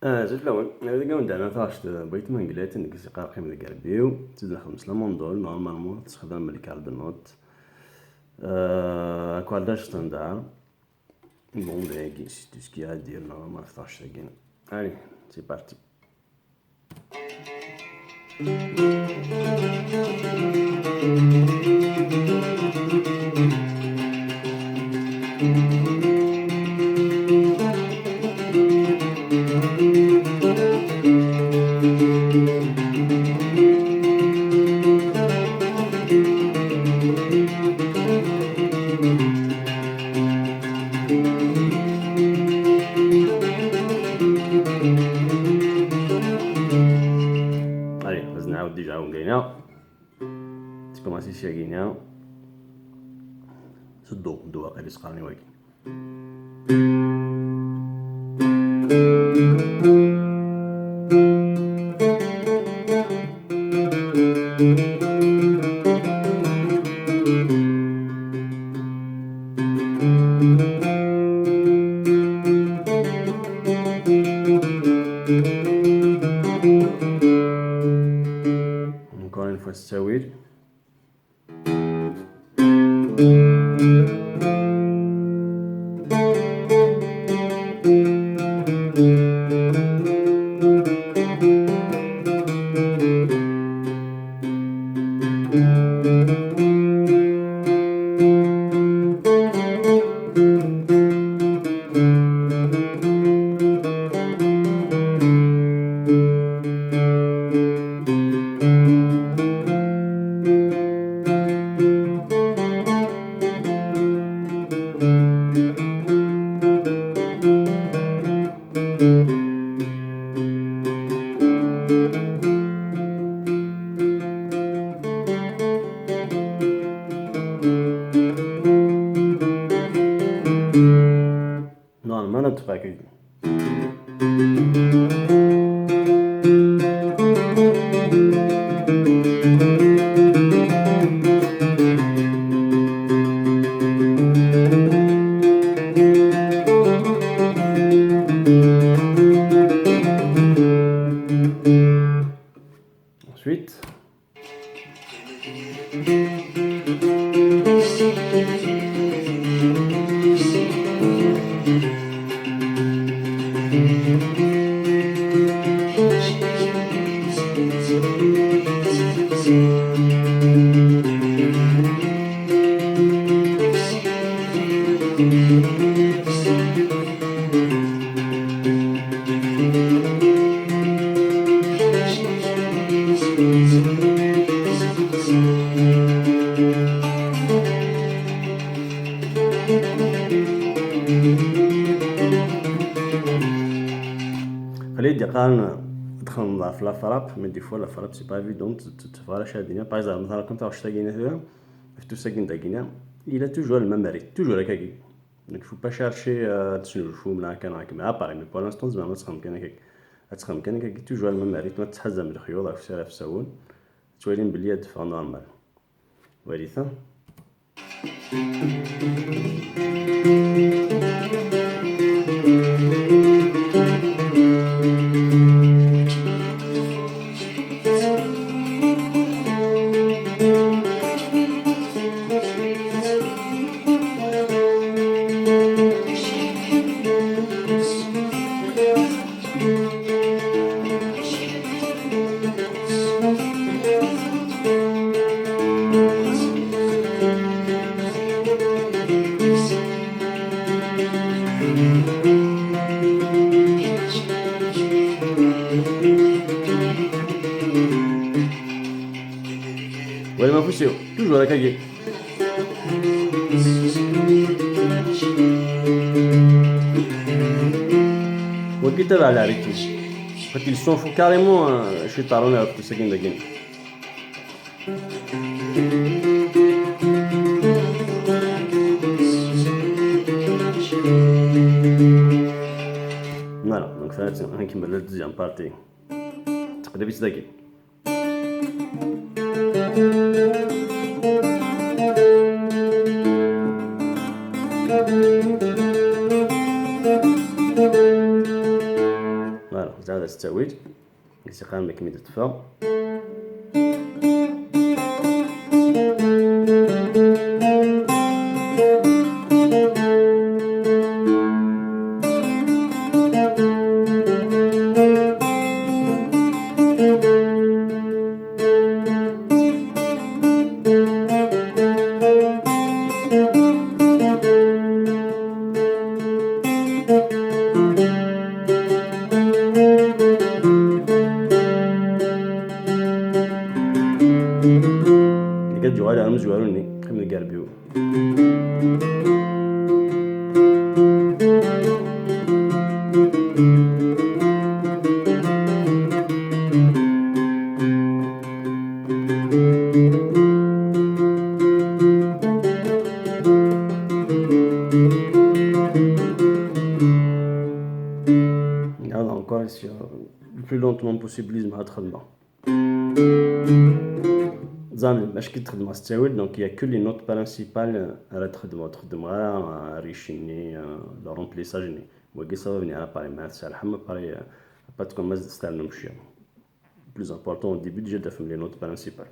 زيد الاول هذا كاع ندعنا ثاشت بغيت ما نقلات نكسي قاقي من الكربيو تزيد نخدم la mandole. Normalement تخدم les quarts de notes accordage standard. Bon, ben, c'est tout ce qu'il y a à dire normalement في ثاشت. Allez, c'est parti. Allez, vas نعاود déjà ونقينا تكوماسي شاكينا سدو دو واقيلا سقرني واقي. Encore une fois التساويل. Normalement تبقى كي Ensuite, خلي دقان دخل في la frappe, mais des fois la frappe, c'est pas évident تفرش الدنيا. Par exemple مثلا كنت واش تاكينا ثورا في ساكن تاكينا, il a toujours le même rythme, toujours هكاكي, donc faut pas chercher تسنو من هكا هكا à part. Mais pour l'instant زعما تخدم كان هكاك تخدم كان هكاك, toujours le même rythme. تحزم الخيوط في في الساون توالين بلي دفع normal وريثة. ولا ما فيش toujours هكاكي وكي تبع la rythme. En fait, ils s'en foutent carrément. شي طارونا في ساكن داكين. Voilà, donc ça نكمل la deuxième partie تقدر تداكي. Voilà. Voilà, زعما تستويت سيقان ما كميت تفا. Le plus lentement possible مع الخدمة. زعما باش كي تخدم ستاويل donc y a que les notes principales راه تخدم تخدم غير ريشيني le remplissage ني وكي ça va venir après مع تسالحم après با تكون مازال تستعمل شوية. Plus important au début déjà تفهم les notes principales.